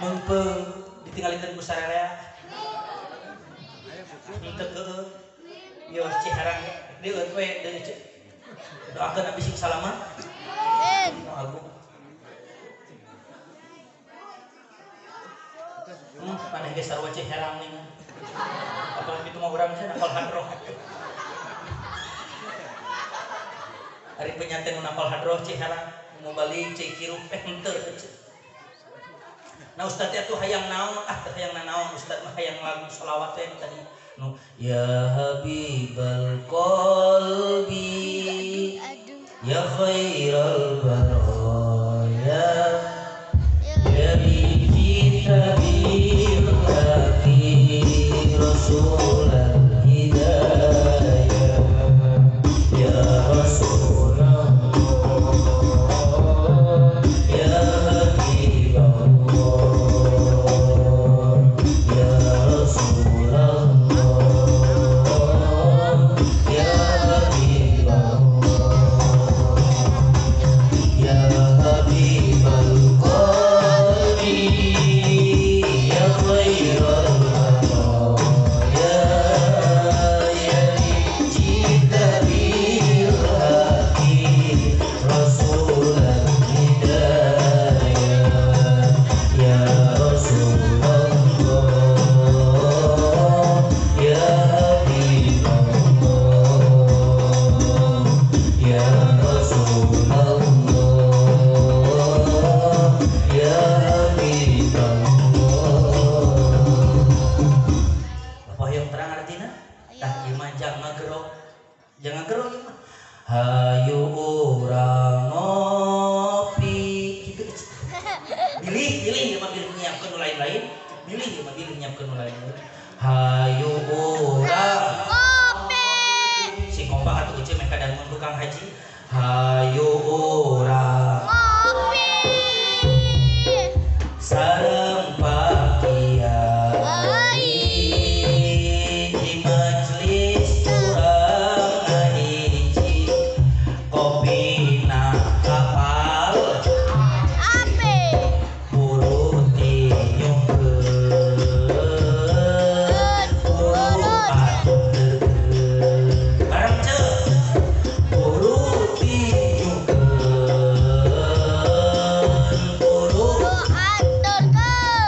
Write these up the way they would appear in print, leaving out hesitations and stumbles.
Meungpeung ditinggalikeun ku sararea. Henteu keueuh. Yo Ciherang deueut we deui. Doakeun abdi sing salamat. Amin. Agung. Maneh ge sarua Ciherang nih. Apalagi itu mah urang cenah nakal hadroh. Ari penyaten nu nakal hadroh Ciherang mau balik cai kirup henteu. Nah ustaz atuh hayang naon, ah teh hayang nanaon ustaz mah hayang lagu selawat teh tadi. Nu ya habibal qalbi ya khairal baraya ya bi kitabil haqi rasulal hidayah ya rasulullah ya habiballah ya rasulullah ya habiballah ya habibal qalbi ya khairal baraya ya kitabil haqi rasulal hidayah ya rasulullah ya habiballah ya rasulullah ya habiballah. Apa yang terang artinya? Tah ieu mah jangan ngagerok. Jangan ngagerok ieu mah. Hayu urang ngopi kitu. Bilih bilih ieu mah bilih nyiapkeun nu lain-lain. Bilih ieu mah bilih nyiapkeun nu lain-lain. Hayu urang Ngopi. sing kompak atuh ece meh kadangun tukang haji. Hayu urang Ngopi. sareng Pak Kiai di majelis urang ngahiji kopina kapal Ape. buru tinyukeun buru aturkeun bareng ceu buru tinyukeun buru Aturkeun.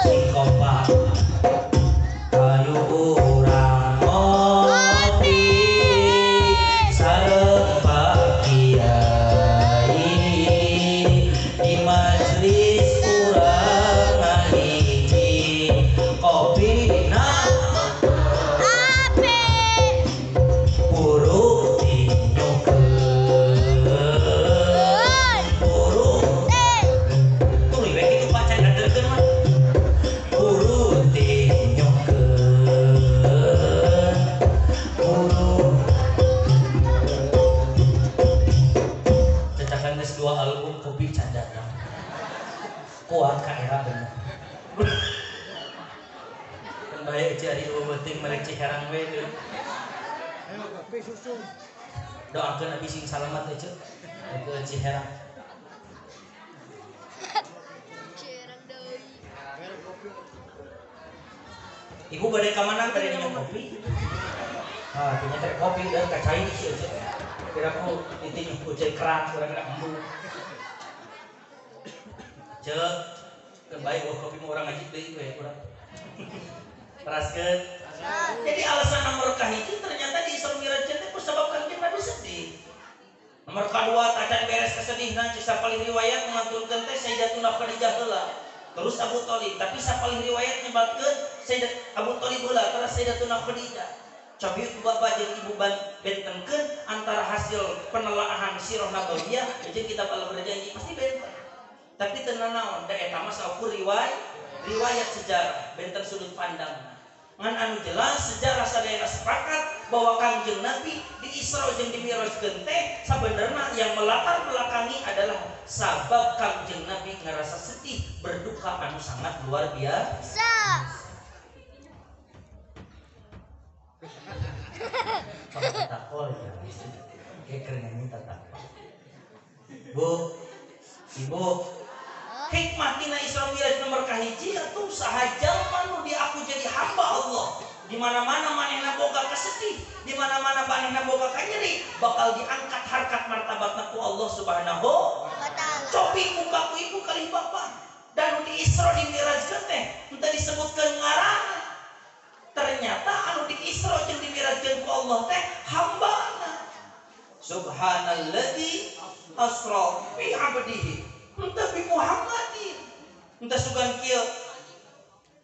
sing kompak hayu urang ngopi sareng Pak Kiai di majelis urang ngahiji kopina Ape. buru tinyukeun buru tuluy we kitu Pak can aturkeun mah buru tinyukeun buru cacakan geus 2 album kopi can datang kuat ka era bener kan bae eueuh ari eueuh penting merek Ciherang we deui. Ayo kopi susu. Doakeun abi sing salamat eueuh ke Ciherang. Ciherang deui. Ayo kopi. Ibu bade ka mana bade minum kopi? Ah, punya teh kopi dan kacai sih eueuh. Kira ku ditinyuh ku cai kerak urang geura embung. Ceuk, keun bae eueuh kopi mah urang ngaji deui we urang. Teraskeun. Jadi alasan nomor kahiji ternyata di Isra Mi'raj teh ku sabab Kangjeng Nabi sedih. Nomor kadua tacan beres kesedihna cek sapalih riwayat ngantunkeun teh Sayyidatuna Khadijah heula. Terus Abu Thalib, tapi sapalih riwayat nyebatkeun Sayyidat Abu Thalib heula terus Sayyidatuna Khadijah. Cobi ku bapak jeung ibu bentenkeun antara hasil penelaahan sirah nabawiyah jeung kitab Al-Barzanji pasti benten. Tapi teu nanaon da eta mah saukur riwayat sejarah benten sudut pandang. Ngan anu jelas sejarah sadayana sepakat bahwa Kangjeng Nabi di Isra jeung di Mi'rajkeun teh sabenerna yang melatar belakangi adalah sabab Kangjeng Nabi ngerasa sedih berduka anu sangat luar biasa. Takol ya. Kayak keur nyanyi tatakol. Bu, Ibu, hikmah Hikmah tina Isra Mi'raj nomor kahiji atuh saha jalma nu diaku jadi hamba Allah. Di mana-mana manehna boga kesedih, di mana-mana manehna boga kanyeri, bakal diangkat harkat martabatna ku Allah Subhanahu wa taala. Cobi muka ku ibu kalih bapak. Dan di Isra di Mi'rajkeun teh henteu disebutkeun ngaranna. Ternyata anu di Isra jeung di Mi'rajkeun ku Allah teh hambana. Subhanalladzi asra bi 'abdihi. Henteu bi Muhammadin. Henteu sugan kieu.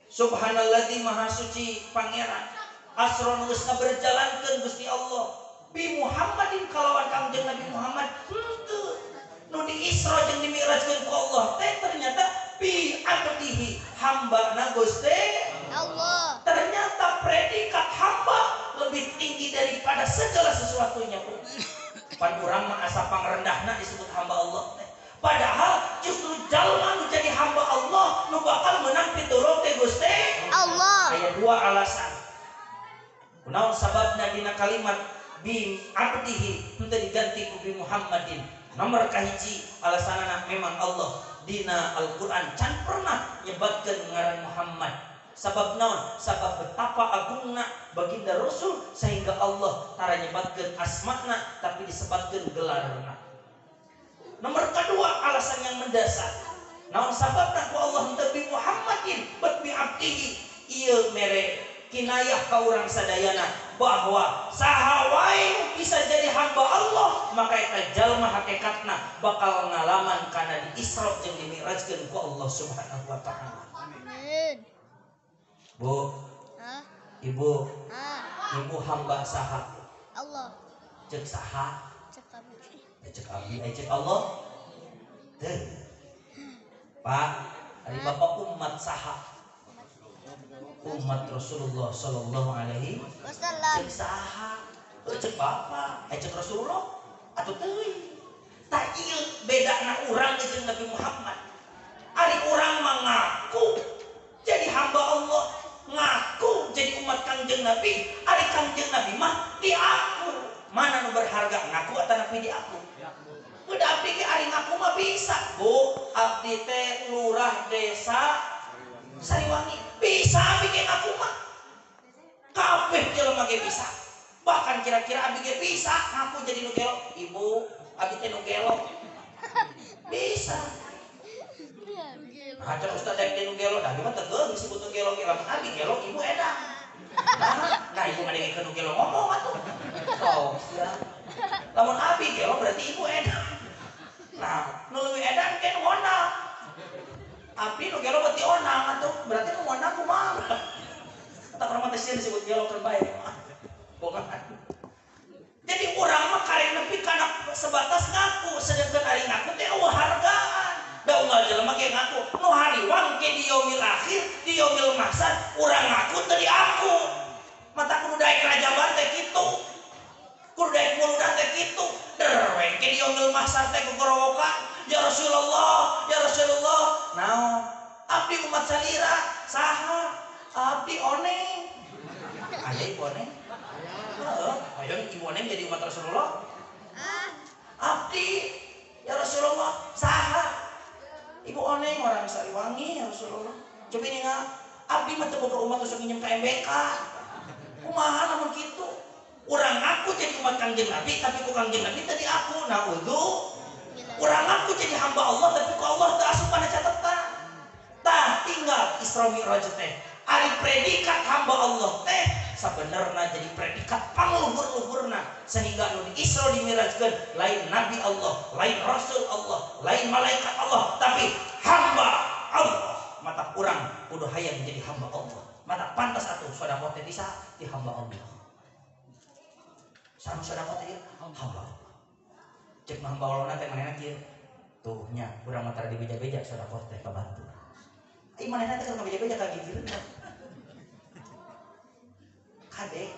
Subhanalladzi maha suci pangeran asra nu geus ngaberjalankeun Gusti Allah bi Muhammadin kalawan Kangjeng Nabi Muhammad. Henteu. Nu di Isra jeung di Mi'rajkeun ku Allah teh ternyata bi abdihi hambana Gusti Allah. Ternyata predikat hamba lebih tinggi daripada segala sesuatunya. Pan urang mah asa pangrendahna disebut hamba Allah teh. Padahal justru jalma nu jadi hamba Allah nu bakal menang pitulung teh Gusti Allah. Aya dua alasan. Kunaon sababna dina kalimat bi abdihi henteu diganti ku bi Muhammadin. Nomor kahiji alasanana memang Allah dina Al-Qur'an can pernah nyebatkeun ngaran Muhammad. Sabab naon? Sabab betapa agungna baginda Rasul sehingga Allah tara nyebatkeun asmana tapi disebatkeun gelarna. Nomor kedua alasan yang mendasar. Naon sababna ku Allah henteu bi Muhammadin bet bi abdihi. Ieu mere kinayah ka urang sadayana bahwa saha wae bisa jadi hamba Allah maka eta jalma hakikatna bakal ngalaman kana di Isra jeung di Mi'rajkeun ku Allah Subhanahu wa taala. Amin. Bu. Hah? Ibu. Hah? Ibu hamba saha? Allah. Cek saha? Cek abdi. Cek abdi, cek Allah. Teu. Pak, ari bapak umat saha? Umat Rasulullah sallallahu alaihi wasallam. Cek saha? Cek bapak, cek Rasulullah atuh teuing. Tah ieu bedana urang jeung Nabi Muhammad. Ari urang mah ngaku jadi hamba Allah, ngaku jadi umat Kangjeng Nabi. Ari Kangjeng Nabi mah diaku. Mana nu berharga, ngaku atau nabi diaku? Udah abdi ge ari ngaku mah bisa. Bu, abdi teh lurah desa Sariwangi. Bisa abdi ge ngaku mah. Kabeh jelema ge bisa. Bahkan kira-kira abdi ge bisa ngaku jadi nu gelo. Ibu, abdi teh nu gelo. Bisa. Nah, cek ustaz yang nu gelo, da mah teu disebut nu gelo ge lamun abdi gelo ibu edan. Nah, ibu ngadengkeun nu gelo ngomong atuh. Oh, sia. Lamun abdi gelo berarti ibu edan. Nah, nu leuwih edan ke nu ngondang. Abdi nu gelo berarti onang atuh, berarti nu ngondang kumaha? Kata urang mah teh sieun disebut gelo keur bae. Bogaan. Jadi urang mah karek nepi kana sebatas ngaku, sedangkan ari ngaku teh eueuh hargaan. Da unggal jelema ge ngaku, nu hariwang ke di yaumil akhir, di yaumil mahsyar, urang ngaku teu diaku. Mata kudu daek rajaban teh kitu. Kudu daek muludan teh kitu. Derweng ke di yaumil mahsyar teh gogorowokan, ya Rasulullah, ya Rasulullah. Naon? Abdi umat salira, saha? Abdi oneng. Aya ibu oneng? Heeh, aya ibu oneng jadi umat Rasulullah. Abdi ya Rasulullah, saha? Ibu oneng orang Sariwangi ya Rasulullah. Coba ini nggak, abdi mah teu boga umat usuk nginjem ka MBK. Kumaha lamun kitu? Urang ngaku jadi umat Kangjeng Nabi, tapi ku Kangjeng Nabi tadi aku naudzu. Urang ngaku jadi hamba Allah, tapi ku Allah teu asup kana catetan. Tah tinggal Isra Mi'raj teh. Ari predikat hamba Allah teh sabenerna jadi predikat pangluhur-luhurna sehingga nu di Isra di Mi'rajkeun lain nabi Allah, lain rasul Allah, lain malaikat Allah, tapi hamba Allah. Mata urang kudu hayang jadi hamba Allah. Mata pantas atuh sedekah teh bisa di hamba Allah. Sareng sedekah teh hamba Allah. Cek hamba Allah teh manehna kieu. Tuh nya urang mah tara dibeja-beja sedekah teh kabantu. Ai manehna teh keur ngabeja-beja ka gigireun. Kade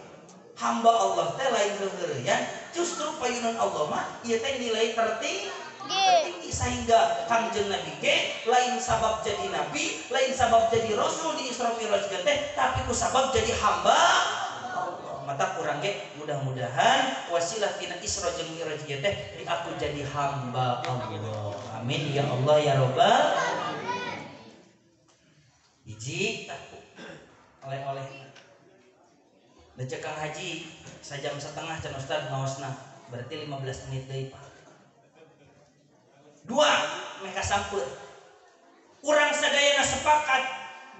hamba Allah teh lain heuheureyan, justru payunan Allah mah ieu teh nilai tertinggi sehingga Kangjeng Nabi ge lain sabab jadi nabi, lain sabab jadi rasul di Isra Mi'raj teh, tapi ku sabab jadi hamba Allah. Mata kurang ge mudah-mudahan wasilah tina Isra jeung Mi'raj ieu teh di aku jadi hamba Allah. Amin ya Allah ya Rabbal alamin. Da cek Kang Haji sajam setengah can Ustaz ngaosna, berarti 15 menit deui Pak. Dua, meh kasampeur. Urang sadayana sepakat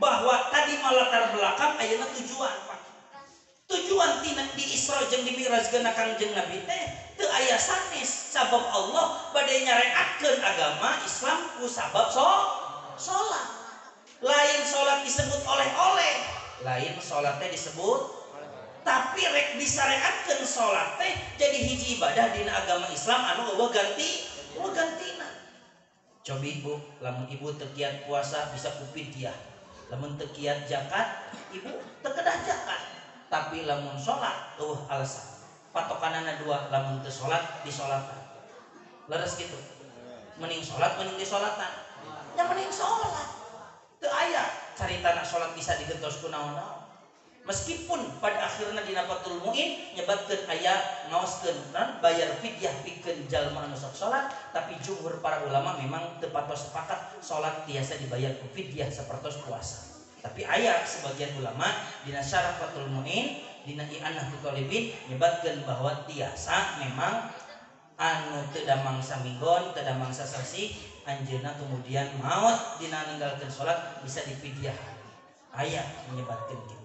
bahwa tadi mah latar belakang ayeuna tujuan Pak. Tujuan tina di Isra jeung di Mi'rajkeun Kangjeng Nabi teh teu aya sanes sabab Allah bade nyareatkeun agama Islam ku sabab salat. Lain salat disebut oleh-oleh, lain salat teh disebut tapi rek disareatkeun salat teh jadi hiji ibadah dina agama Islam anu eueuh ganti, eueuh gantina. Cobi ibu, lamun ibu teu kiat puasa bisa ku fidyah. Lamun teu kiat zakat, ibu teu kedah zakat. Tapi lamun salat eueuh alasan. Patokanana dua, lamun teu salat disolatan. Leres gitu. Mending salat mending disolatan. Ya mending salat. Teu aya caritana salat bisa digentos ku naon-naon. Meskipun pada akhirnya dina Fathul Muin nyebatkeun aya ngaoskeun bayar fidyah pikeun jalma anu sok salat, tapi jumhur para ulama memang teu patos sepakat salat tiasa dibayar ku fidyah sapertos puasa. Tapi aya sebagian ulama dina Syarah Fathul Muin, dina I'anah Thalibin nyebatkeun bahwa tiasa memang anu teu damang saminggon, teu damang sasasi, anjeunna kemudian maot dina ninggalkeun salat bisa dipidyahan. Aya menyebatkeun kitu.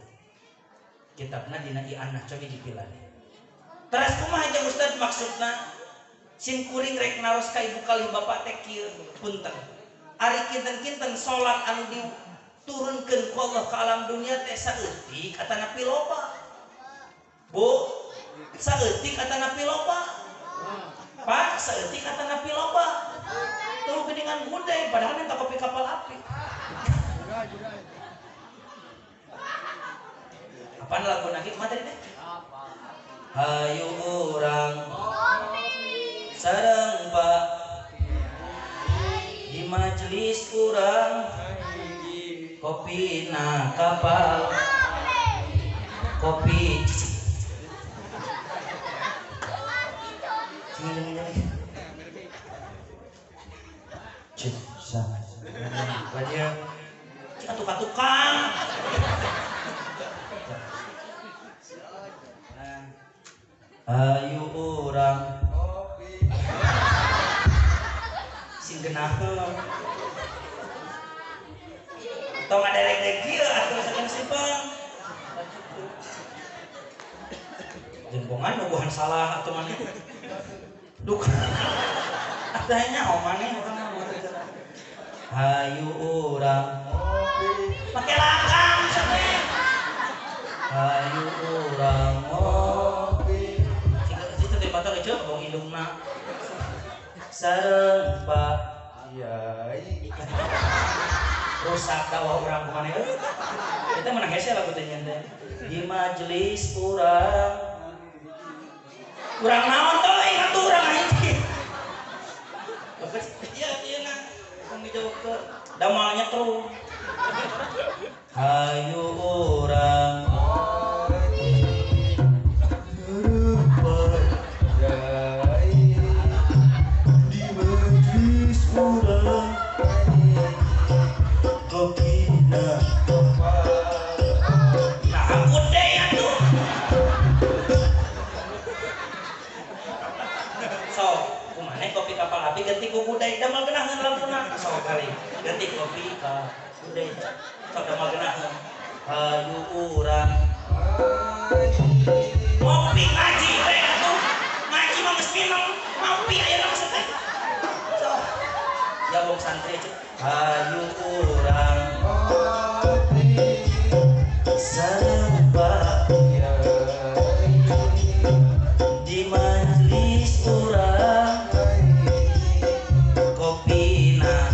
Kitabna dina I'anah cobi dipilane. Teras kumaha aja Ustaz maksudna? Sim kuring rek naros ka ibu kalih bapak teh kieu punten. Ari kinten-kinten salat anu diturunkeun ku Allah ka alam dunia teh saeutik atanapi loba. Bu, saeutik atanapi loba. Pak, saeutik atanapi loba. Tuluh geuningan gudeg padahal minta kopi kapal api. Apaan lagu nagi materi teh? Hayu urang sareng Pak di majelis urang kopi na kapal kopi cik sama banyak cik tukang-tukang. Ayo urang kopi sing genaheun tong ngaderek-derek kieu atuh saking simpang jengkongan nubuhan salah atuh maneh duka adanya oh maneh urang mah hayu urang kopi make lakang cenah hayu urang ngopi batur aja bong indungna sareng Pak Kiai rusak dakwah urang kumaha euy kita menang hese lagu teh nyen teh di majelis urang urang naon teuing atuh urang hiji ieu ieu na tong dijawabkeun damalnya terus hayu urang ganti ku gudeg damel geunaheun langsungna sok kali ganti kopi ka gudeg sok damel geunaheun hayu urang ngopi ngaji we atuh ngaji mah geus mineng ngopi ayeuna mah teh sok ya wong santri cek hayu urang ngopi sareng Pak di majelis urang kopi na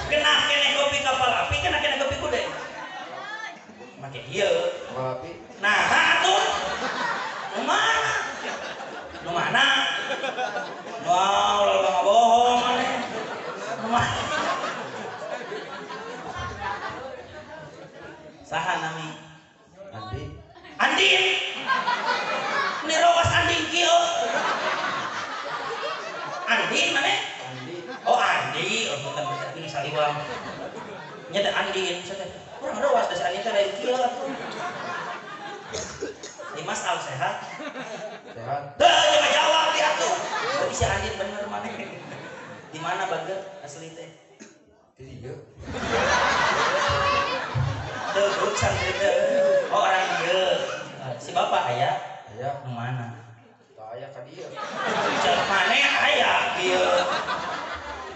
kena kene kopi kapal api kena kene kopi kuda make ieu kapal api nah atuh nu mana nu mana wow lalu ngabohong maneh nu mana saha nami Andi Andin nirowas Andin kieu Andin mana? Andi. Oh Andi, oh bukan ini saliwang. Nya teh Andin cenah. Urang rewas da si Andin teh dari kieu atuh. Dimas al sehat? Sehat. Teu jangan jawab dia atuh. Tapi si Andin bener maneh. Di mana bager asli teh? Di dieu. Teu santri teh. Oh orang dieu. Si bapak aya? Aya. Nu mana? Teu aya ka dieu. Cek maneh aya dieu.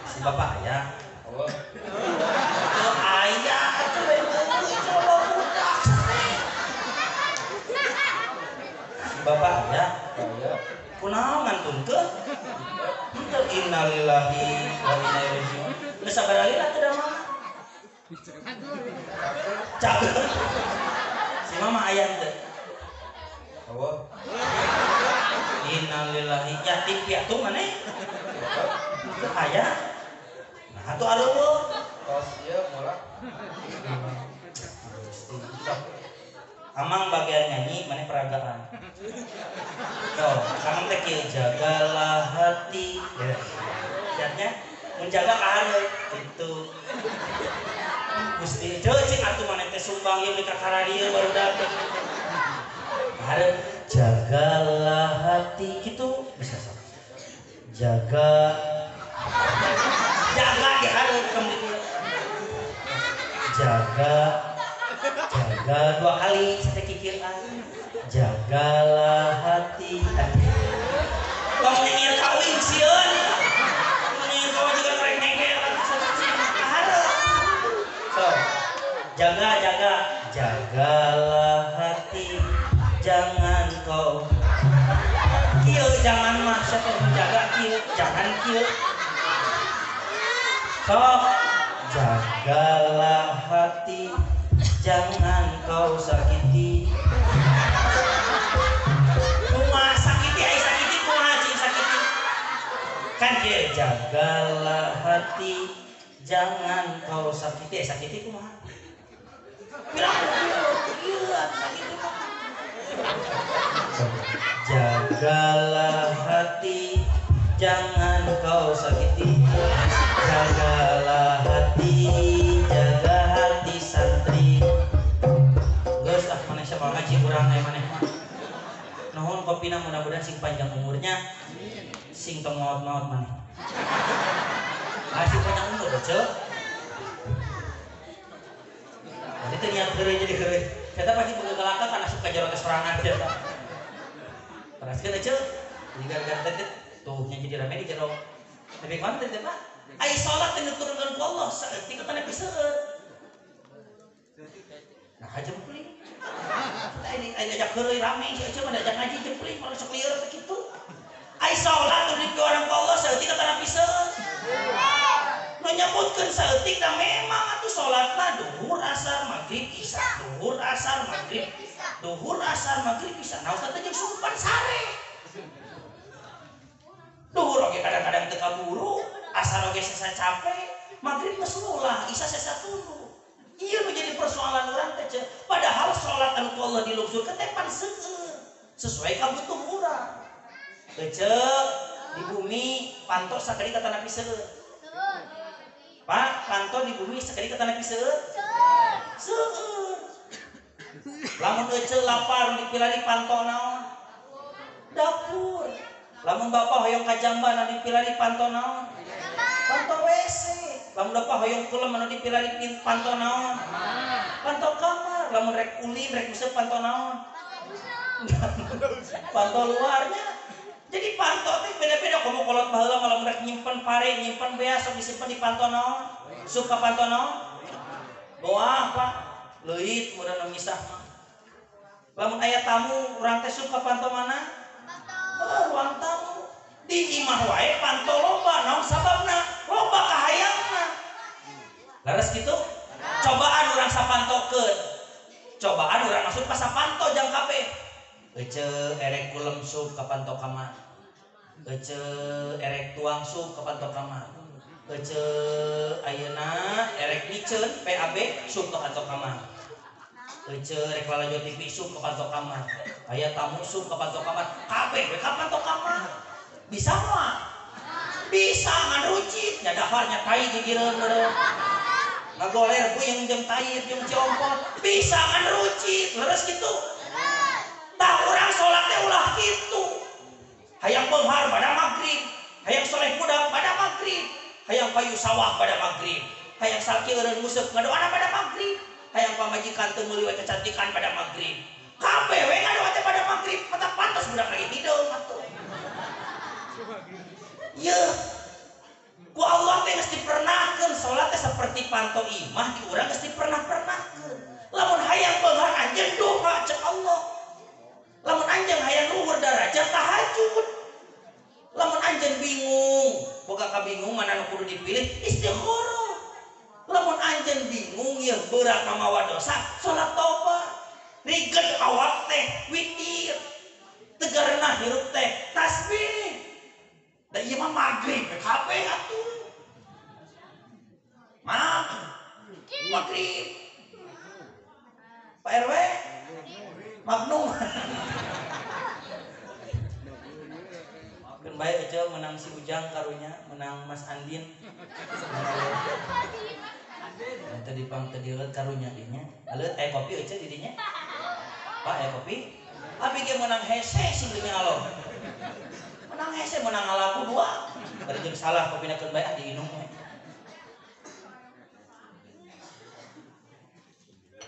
Si bapak aya? Oh. Teu aya atuh we coba budak. Si bapak aya? Aya. Kunaon ngantunkeun? Henteu innalillahi wa inna ilaihi raji'un. Geus sabaraha lila teu da mama? Cakep. Si mama aya henteu? Oh. Innalillahi yatim piatu maneh? Teu aya. Nah atuh areueuh. Tos ieu molah. Amang bagian nyanyi maneh peragaan. Tuh, amang teh kieu jagalah hati. Ya. Jadinya menjaga ka hareup kitu. Gusti teu cing atuh maneh teh sumbang ieu ka kararieu barudak teh. Hareup jagalah hati kitu bisa sok. Jaga jaga di hareup kamu ditu. Jaga jaga dua kali sate kikiran. Jagalah hati. Tong nyengir kawin sieun. Nyengir kawin juga rek nengker ka hareup. So, jaga jaga jagalah hati jangan kau kieu jangan mah siapa menjaga kieu jangan kieu. Sok jagalah hati jangan kau sakiti. Kumaha sakiti ai sakiti kumaha cing sakiti. Kan kieu jagalah hati jangan kau sakiti ai sakiti kumaha. Pirang kieu sakiti mah. Jagalah hati jangan kau sakiti. Jagalah hati, jaga hati santri. Geus ah maneh siapa ngaji urang aya maneh mah. Nuhun kopina mudah-mudahan sing panjang umurnya. Sing tong maot-maot maneh. Ah sing panjang umur ceu. Jadi teh niat heureuy jadi heureuy. Eta pasti begegalaka kan asup ka jero teh sorangan teh. Teraskeun ceu. Jadi gara-gara teh tuh nya jadi rame di jero. Tapi kumaha teh Pak? Ai salat teh diturunkeun ku Allah saeutik kana piseueut. Nah jempling. Kita ini ajak heureuy rame si eceu mah diajak ngaji jempling malah sok lieur teh kitu. Ai salat teh ku orang ku Allah saeutik kana piseueut. Nu nyebutkeun saeutik da memang atuh salatna duhur asar magrib isya, duhur asar magrib, duhur asar magrib isya. Nah ustaz teh jeung sumpan sare. Duhur oge kadang-kadang teu kaburu, asar oge sesa capek, magrib geus ulah, isya sesa tulu. Ieu nu jadi persoalan urang teh ceu. Padahal salat anu ku Allah dilungsurkeun teh pan seueur, sesuai kabutuh urang. Eceu di bumi panto sakali ka tanah seueur. Pak, panto di bumi sakali ka tanah seueur. Seueur. Lamun eceu lapar dipilari panto naon? Dapur. Lamun bapak hoyong ka jamban anu dipilari panto naon? Panto WC. Lamun bapak hoyong kulem anu dipilari panto naon? Panto kamar. Lamun rek ulin rek useup panto naon? Panto luarnya. Jadi panto teh beda-beda komo kolot baheula mah lamun rek nyimpen pare, nyimpen beas sok disimpen di panto naon? Sup ka panto naon? Boah Pak, leuit mudah nu misah mah. Lamun aya tamu urang teh sup ka panto mana? Oh, ruang tamu. Di imah wae panto loba, naon sababna? Loba kahayangna. Leres kitu? Cobaan urang sapantokeun. Cobaan urang masuk ka sapanto jang kabeh. Eceu erek kulem sup ka panto kamar. Eceu erek tuang sup ka panto kamar. Eceu ayeuna erek miceun PAB sup ka panto kamar. Eceu rek lalajo TV sup ka panto kamar. Aya tamu sup ka panto kamar. Kabeh we ka panto kamar. Bisa moal? Bisa ngan rucit nya daharnya tai gigireun meureun. Ngagoler puyeng jeung tayib jeung ciompol bisa kan rucit leres kitu. Tah urang salat teh ulah kitu. Hayang beunghar pada magrib, hayang soleh budak pada magrib, hayang payu sawah pada magrib, hayang salki eureun nguseup ngadoana pada magrib, hayang pamajikan teu meuli we kecantikan pada magrib. Kabeh we ngadoa teh pada magrib, mata pantas budak lagi hideung atuh. Yeuh. Ku Allah teh geus dipernahkeun salat teh seperti panto imah di urang geus dipernah-pernahkeun. Lamun hayang beunghar anjeun doa cek Allah. Lamun anjeun hayang luhur darajat tahajud. Lamun anjeun bingung, boga kabingung mana nu kudu dipilih istikharah. Lamun anjeun bingung yeuh berat mamawa dosa, salat tobat. Riget awak teh witir. Tegarna hirup teh tasbih. Da ieu mah magrib kabeh atuh. Magrib. Pak RW Magnum. Keun bae ece menang si Ujang karunya, menang Mas Andin. Teu dipang teu dieuleut karunya dinya. Aleut aya kopi ece di dinya. Pak aya kopi. Abi ge menang hese sing demi Allah. Menang hese menang ngalaku dua. Bari jeung salah kopina keun bae ah diinum we.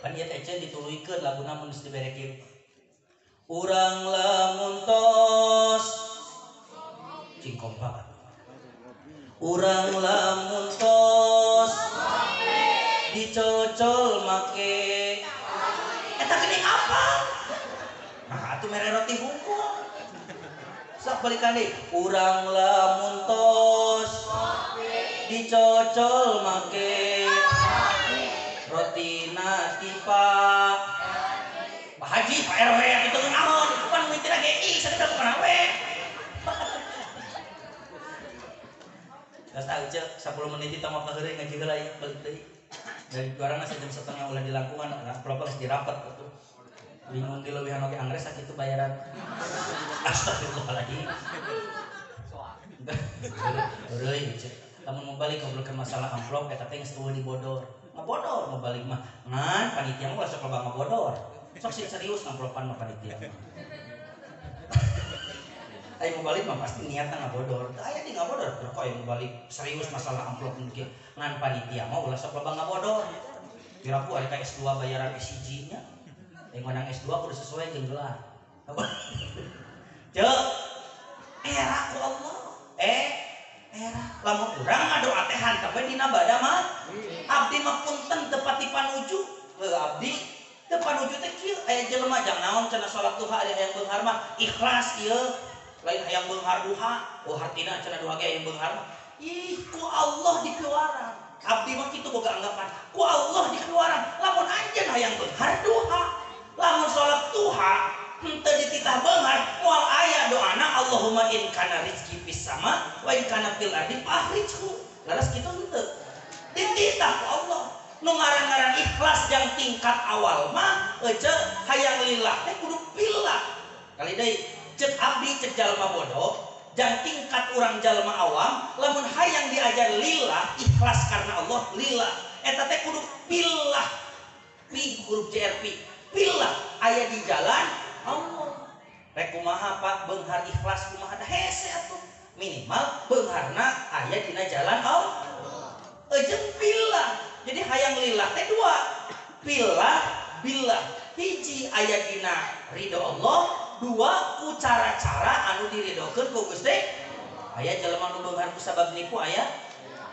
Pan ieu teh ece dituluykeun laguna mun geus dibere kieu. Urang lamun tos cing kompak. Urang lamun tos dicocol make eta geuning apa? Nah atuh mere roti hungkul. Sok balikan deui. Urang lamun tos dicocol make roti natipa. Pak Haji, Pak RW itu naon? Pan mimiti lagi ih sakedap kana we. Geus tah cek 10 menit teh mah kaheureuy ngaji heula ieu balik deui. Dari barang sajam setengah ulah dilangkungan, amplop geus dirapet atuh. Bingung dileuwihan oge angres sakitu bayaran. Astagfirullahaladzim. Heureuy cek. Lamun mau balik ngobrolkeun masalah amplop eta teh geus eueuh dibodor. Ngabodor mau balik mah. Ngan panitia mah ulah sok loba ngabodor. Sok sing serius ngamplopan mah panitia. Ayo mau balik mah pasti niatna ngabodor. Teu aya di ngabodor, kok aya mau balik serius masalah amplop mungkin. Ngan panitia mah ulah sok loba ngabodor. Piraku ari ka S2 bayaran S1 nya. Yang menang S2 kudu sesuai jeung gelar. Ceuk. Era ku Allah. Era lamun urang ngadoa teh hantep we dina bada mah. Abdi mah punten teu pati panuju. Heuh abdi teu panuju teh kieu aya jelema jang naon cenah salat duha ari hayang beunghar mah ikhlas ieu. Lain hayang beunghar duha. Oh hartina cenah duha ge hayang beunghar mah. Ih ku Allah dikeluaran. Abdi mah kitu boga anggapan. Ku Allah dikeluaran. Lamun anjeun hayang beunghar duha. Lamun salat duha henteu dititah beunghar moal aya doana Allahumma in kana rizki fis sama wa in kana fil ardi fahrijhu. Laras kitu henteu. Dititah ku Allah. Nu ngaran-ngaran ikhlas jang tingkat awal mah ece hayang lillah teh kudu pillah. Kali deui cek abdi cek jalma bodoh jang tingkat urang jalma awam lamun hayang diajar lillah ikhlas karena Allah lillah eta teh kudu pillah. Pi huruf JRP pillah aya di jalan Allah. Rek kumaha Pak beunghar ikhlas kumaha da hese atuh. Minimal beungharna aya dina jalan Allah. Eujeung pillah. Jadi hayang lillah teh dua. Pillah billah. Hiji aya dina ridho Allah, dua ku cara-cara anu diridokeun ku Gusti. Aya jelema nu beunghar ku sabab nipu aya?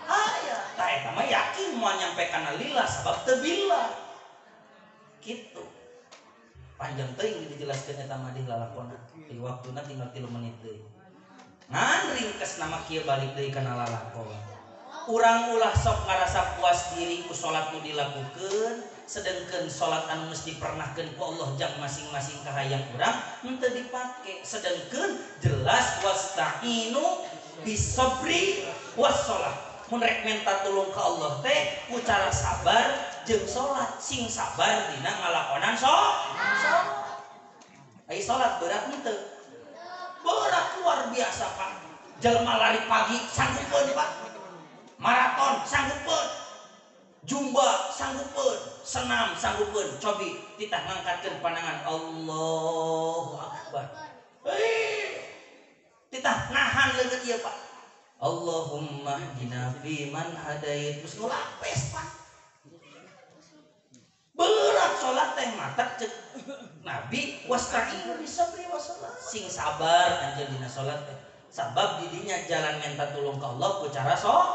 Aya. Tah eta mah yakin moal nyampe kana lillah sabab teu billah. Kitu. Panjang teuing dijelaskeun eta mah di lalakona. Di waktuna tinggal 3 menit deui. Ngan ringkes nama kieu balik deui kana lalakon. Urang ulah sok ngarasa puas diri ku salat nu dilakukeun, sedengkeun salat anu geus dipernahkeun ku Allah jang masing-masing kahayang urang henteu dipake. Sedengkeun jelas wasta'inu bisabri wassalah. Mun rek menta tulung ka Allah teh ku cara sabar jeung salat, sing sabar dina ngalakonan salat. Ai salat berat henteu? Berat luar biasa, Pak. Jelema lari pagi sanggupeun, Pak. Maraton sanggupeun. Jumba sanggupeun, senam sanggupeun, cobi titah ngangkatkeun pandangan Allahu Akbar. Titah nahan leungeun ieu Pak. Allahumma hdina fi man hadait. Geus ngulapes Pak. Berat salat teh mata cek Nabi wasta'inu bisabri wassalat. Sing sabar anjeun dina salat teh. Sabab didinya jalan minta tulung ka Allah ku cara salat.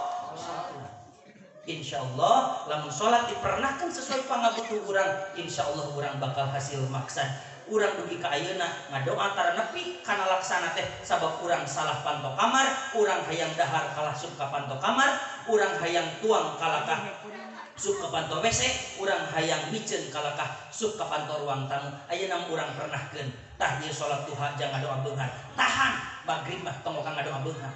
Insyaallah lamun salat dipernahkeun sesuai pangabutuh urang, insyaallah urang bakal hasil maksad. Urang dugi ka ayeuna ngadoa tara nepi kana laksana teh sabab urang salah panto kamar, urang hayang dahar kalah sup ka panto kamar, urang hayang tuang kalakah sup ka panto WC, urang hayang miceun kalakah sup ka panto ruang tamu. Ayeuna urang pernahkeun tah ieu salat duha jangan ngadoa beunghar. Tahan magrib mah tong ka ngadoa beunghar.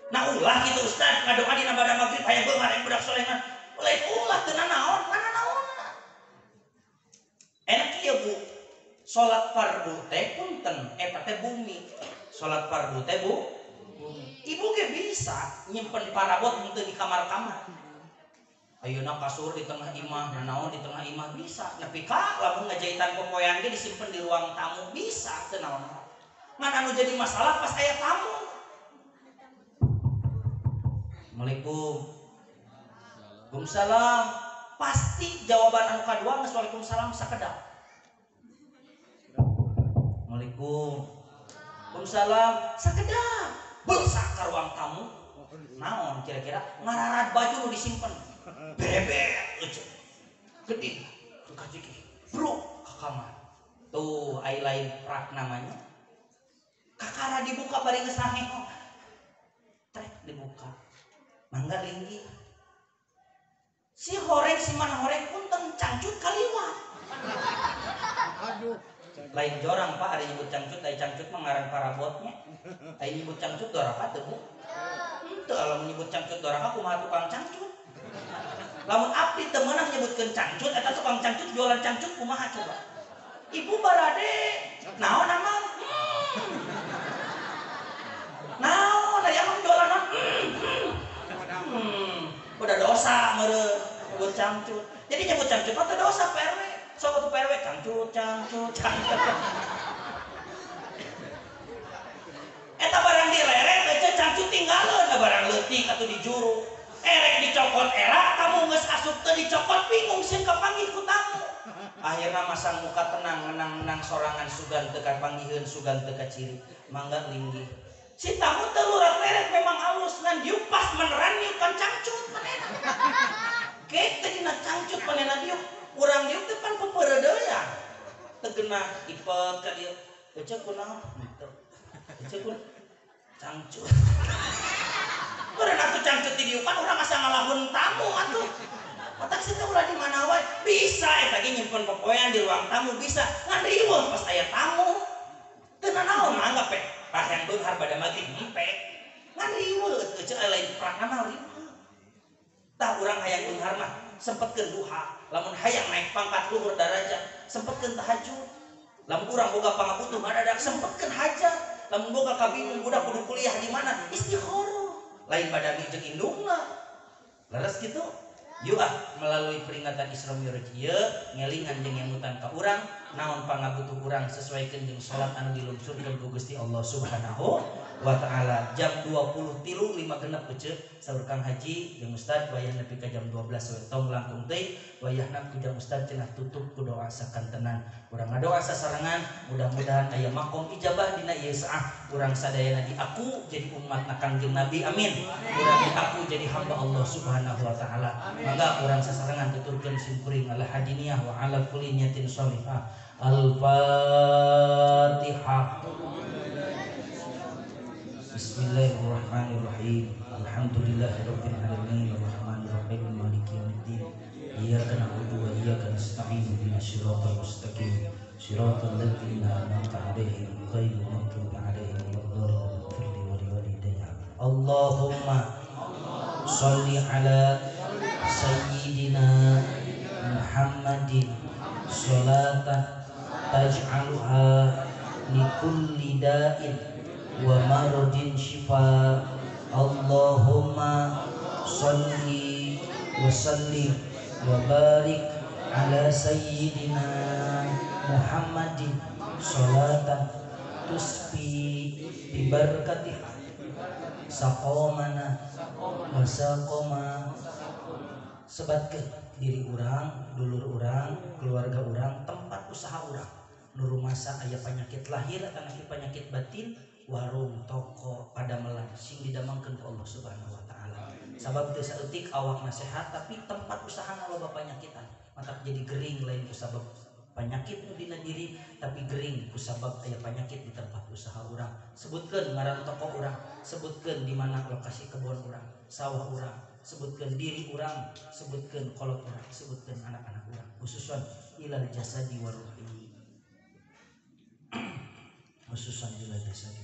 Nah ulah gitu Ustaz ngadoa dina bada magrib hayang beunghar yang budak soleh mah. Lain ulah teu nanaon, nanaon. Enak ieu Bu. Salat fardu teh punten eta teh bumi. Salat fardu teh Bu bumi. Ibu ge bisa nyimpen parabot henteu di kamar-kamar. Ayeuna kasur di tengah imah, nanaon di tengah imah bisa. Nepi ka lamun ngajahitan popoean ge disimpen di ruang tamu bisa teu naon. Ngan anu jadi masalah pas aya tamu. Assalamualaikum. Waalaikumsalam. Pasti jawaban anu kadua geus waalaikumsalam sakedap. Assalamualaikum. Waalaikumsalam sakedap. Belsak ka ruang tamu. Naon kira-kira ngararad baju nu disimpen. Berebet euceuk. Gede kajiki. Bro ka kamar. Tuh ai lain prak namanya. Kakara dibuka bari geus raheho. Trek dibuka. Mangga linggih. Si horeng si mana horeng punten cangcut kaliwat. Aduh. Lain jorang Pak, ada nyebut cangcut, lain cangcut mah ngaran parabotnya. Lain nyebut cangcut doraka teu Bu? Henteu lamun nyebut cangcut doraka kumaha tukang cangcut? Lamun abdi teu meunang nyebutkeun cangcut, eta tukang cangcut jualan cangcut kumaha coba? Ibu barade, naon amang? Naon ari amang jualan naon? Udah dosa meureun nyebut cangcut. Jadi nyebut cangcut mah teu dosa Pak RW. Sok atuh Pak RW cangcut cangcut cangcut. Eta barang dileret ece cangcut tinggalkeun da barang leutik atuh di juru. Erek dicokot era kamu geus asup teu dicokot bingung sieun kapanggih ku tamu. Akhirna masang muka tenang menang-menang sorangan sugan teu kapanggiheun sugan teu kaciri. Mangga linggih. Si tamu teu lurat leret memang halus ngan diuk pas meneran niukan cangcut manehna. Kek teh dina cangcut manehna diuk. Urang diuk teh pan pepereudeuyan. Teu genah ipet ka dieu. Ece kunaon? Henteu. Ece kun cangcut. Urang atuh cangcut di diukan urang asa ngalahun tamu atuh. Otak sih teh ulah di mana wae. Bisa eta ge nyimpen popoean di ruang tamu bisa. Ngan riweuh pas aya tamu. Teu nanaon mangga pe. Hayang beunghar bada magrib empek. Ngan riweuh ece lain prakna mah riweuh. Tah urang hayang beunghar mah sempetkeun duha. Lamun hayang naik pangkat luhur darajat sempetkeun tahajud. Lamun urang boga pangabutuh ngadadak sempetkeun hajat. Lamun boga kabingung budak kudu kuliah di mana istikharah. Lain badami jeung indungna. Leres kitu? Yuk ah melalui peringatan Isra Mi'raj ieu ngelingan jeung ngemutan ka urang naon pangabutuh urang sesuaikeun jeung salat anu dilungsurkeun ku Gusti Allah Subhanahu wa taala. Jam 23.56 ece saur Kang Haji jeung Ustad wayah nepi ka jam 12 we tong langkung teuing wayahna ku jam Ustad cenah tutup ku doa sakantenan. Urang ngadoa sasarengan mudah-mudahan aya makom ijabah dina ieu saah urang sadayana diaku jadi umatna Kangjeng Nabi amin. Urang diaku jadi hamba Allah Subhanahu wa taala. Mangga urang sasarengan tuturkeun simkuring ala hadiniyah wa ala kulli niyatin sholihah. Al-Fatihah. Bismillahirrahmanirrahim. Alhamdulillahirabbil alamin arrahmanirrahim maliki yaumiddin. Iyyaka na'budu wa iyyaka nasta'in ihdinas siratal mustaqim. Siratal ladzina an'amta 'alaihim ghairil maghdubi 'alaihim waladdallin. Ighfirli wa liwalidayya. Allahumma sholli ala sayyidina Muhammadin sholatan taj'aluha likulli da'in wa maradin shifa. Allahumma sholli wa sallim wa barik ala sayyidina Muhammadin sholatan tusfi bi barakatiha saqomana wa saqoma. Sebatkeun diri urang, dulur urang, keluarga urang, tempat usaha urang. Nu rumasa aya penyakit lahir atanapi penyakit batin, warung, toko, padamelan sing didamangkeun ku Allah Subhanahu wa taala. Sabab teu saeutik awakna sehat tapi tempat usahana loba panyakitan, matak jadi gering lain ku sabab penyakit nu dina diri tapi gering ku sabab aya penyakit di tempat usaha urang. Sebutkeun ngaran toko urang, sebutkeun di mana lokasi kebun urang, sawah urang, sebutkeun diri urang, sebutkeun kolot urang, sebutkeun anak-anak urang, khususan ilal jasadi waruhi. Khususan ilal jasadi,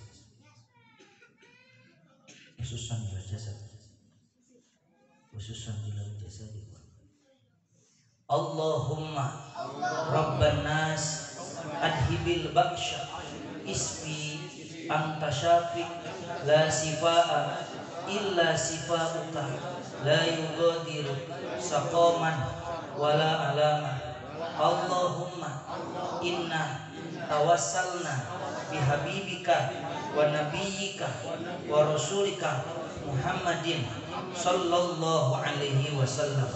khususan ilal jasadi, khususan ilal jasadi. Allahumma rabban nas adhibil ba'sya isfi anta syafi la sifaa illa sifauka la yughadiru saqaman wala alama. Allahumma inna tawassalna bihabibika wa nabiyyika wa rasulika Muhammadin sallallahu alaihi wasallam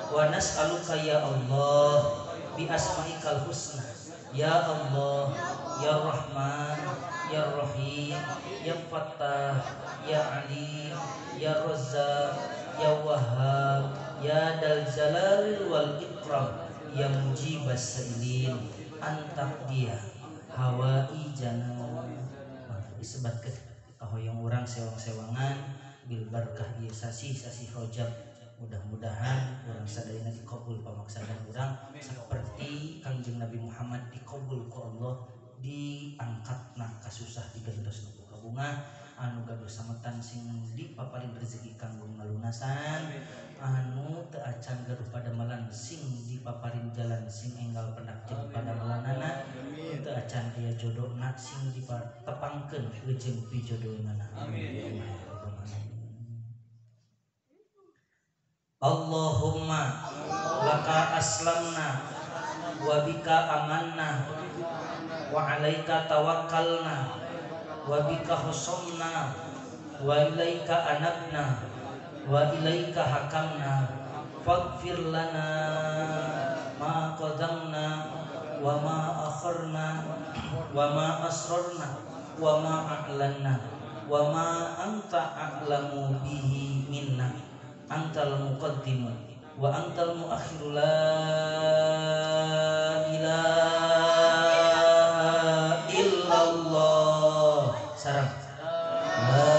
wa nas'aluka ya Allah bi asma'ikal husna ya Allah ya Rahman ya Rahim ya Fattah ya Alim ya Razzaq ya Wahhab ya Dal Jalal wal Ikram ya Mujibas Sailin antak dia hawaijana. Disebatkeun kahoyong urang sewang-sewangan bil barkah ieu sasih-sasih Rajab. Mudah-mudahan urang sadayana dikabul pamaksadan urang seperti Kangjeng Nabi Muhammad dikabul ku Allah, diangkatna kasusah digentos ku kabunga anu gaduh sametan sing dipaparin rezeki kanggo ngalunasan, anu teu acan gaduh padamelan sing dipaparin jalan sing enggal pendak jeung padamelanana, teu acan aya jodona sing ditepangkeun jeung pijodonana. Amin. Allahumma laka aslamna wa bika amanna wa alaika tawakkalna wa bika khosomna wa ilaika anabna wa ilaika hakamna faghfir lana ma qadamna wa ma akharna wa ma asrarna wa ma a'lanna wa ma anta a'lamu bihi minna antal muqaddimu wa antal muakhiru la ilaha illallah. Sarang la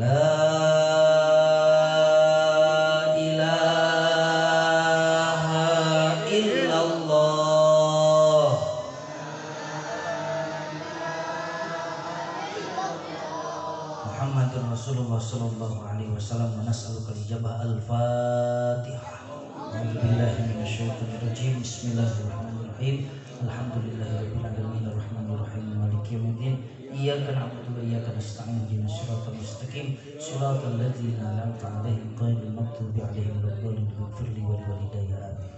la ilaha illallah. Muhammadur Rasulullah sallallahu alaihi wasallam wa nas'aluka al-ijabah. Al-Fatihah. A'udzubillahi minasyaitonir rajim. Bismillahirrahmanirrahim. Alhamdulillahirabbil alamin arrahmanir rahim maliki yaumiddin. Iyyaka na'budu wa iyyaka nasta'in ihdinas siratal mustaqim siratal ladzina an'amta 'alaihim ghairil maghdubi 'alaihim waladdallin. Ighfirli wa liwalidayya. Amin.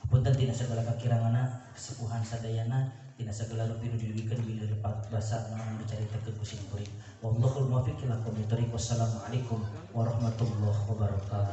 Punten tina sagala kakiranganna kesepuhan sadayana tina sagala rupi nu didugikeun bilih lepat basa naon dicaritakeun ku sim kuring. Wallahul muwaffiq ila aqwamit thoriq. Wassalamualaikum warahmatullahi wabarakatuh.